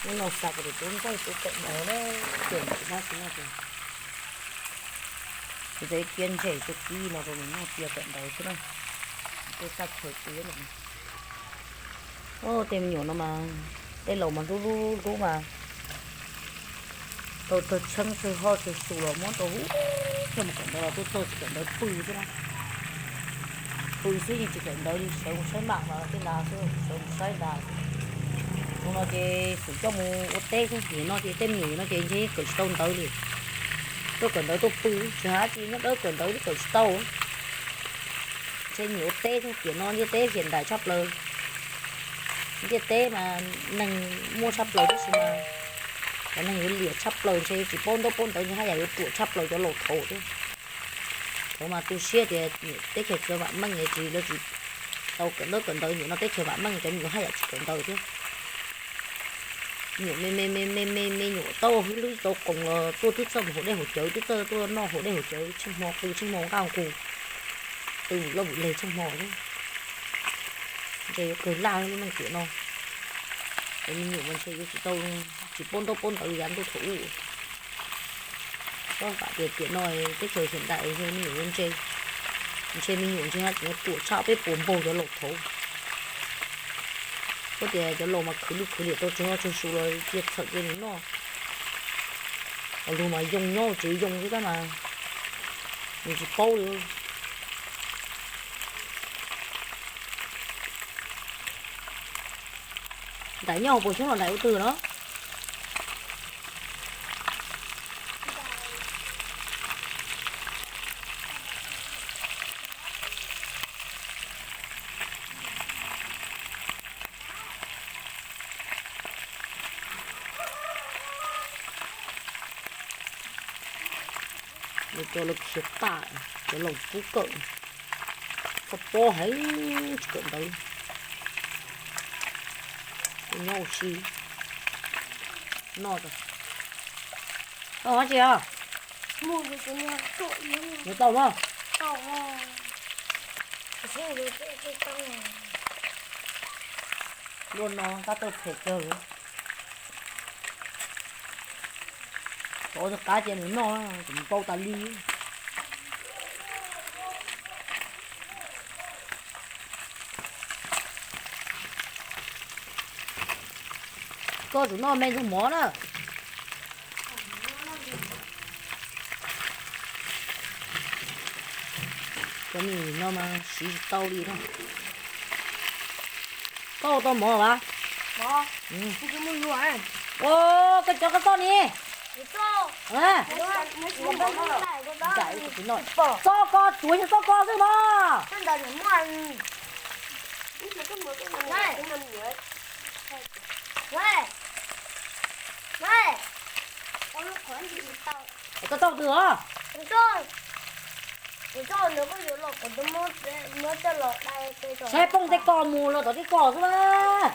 Hnub no xav kom tus tub ntxawg tub kawm ntawv na, tias tsis noj tsis noj tias, kuv txawm cia ntses rau kib no rau nws noj cia kawm ntawv xwb na. Tej xaj chaw kib no. Tej me nyuam no mas, tej laus mas hlub hlub hlub mas, tau tawg tsheeb tawg hoj tawg xus los muab rau hu, coj mus kawm ntawv los tuaj txog tsis kawm ntawv pw xwb na. Pw xwb yeej tsis kawm ntawv li, sawv mus saib mam mas tej ntawd xwb, sawv mus saib ntawd. Tus no ces kuv coj mus ua teb xwb, nim no ces tej me nyuam no ces ntshe kawm tsis tau ntawv li. Tuaj kawm ntawv tuaj pw, tsis hais tias nyob dawb kawm ntawv twb kawm tsis tau. Ntshe nyiam ua teb xwb, tiam no ntiaj teb hiam ntais tshaj plaws. Ntiaj teb mas neeg muaj tshaj plaws tab sis mas cov neeg yuav liam tshaj plaws, ntshe yuav tsis paub ntaub paub ntawv, ntshe haj yam yuav ruam tshaj plaws cov laus thaud thiab. Thaud mas tu siab tias teb chaws tsis tau vam meej es tsis, lawv tsis tau kawm ntaub kawm ntawv, nim no teb chaws vam meej cov me nyuam haj yam tsis kawm ntawv thiab. Nyuam me me me me me me nyuam tau hwj lwb tau qoos los tuaj twb txawj mus haus dej haus cawv, twb txawj tuaj noj haus dej haus cawv, tsheej hmo qw tsheej hmo nqaj nqus, twb vwm loj vwm leg tsheej hmo thiab. Ntshe yuav kawg laj lub neej tiam no. Es me nyuam mas ntshe yuav tsis tau, tsis paub ntaub paub ntawv yav ntuj thaum ub. Txhob vam tias tiam no teb chaws hiam ntais ntshe me nyuam yuav ntse, ntshe me nyuam ntshe haj tseem yuav ruam tshaj peb puas npaug cov laus thaud. Koj tias cov laus mas khwv lwj khwv liam tau tsawg hoj tsawg su los cia txhawm cia nws noj. Ho luag mas yoo nyob tsev yoo xwb tab mas nws tsis paub li. Ntais nyob hauv paus xyoob los ntais ua twg no? Lawv cov lawv khiav tag, cov laus pub kawm, koj pob heev tsis kawm ntawv. Nyob ua si noj. Tau hov tsis os? Nws tau mas. Luaj no tab tau phem kawg li. Tov qab cia nws noj, nws tau tas li. Koj tsum noj me ntxuag mov na. Cov me nyuam no mas siv tsis tau li na. Koj ua tau mov vas? Koj cov koj txoj ni. Txoj koj tsuav yog txoj koj xwb mas. Koj txoj twg os? Saib poob tej koj mus los tom tej koj xwb mas.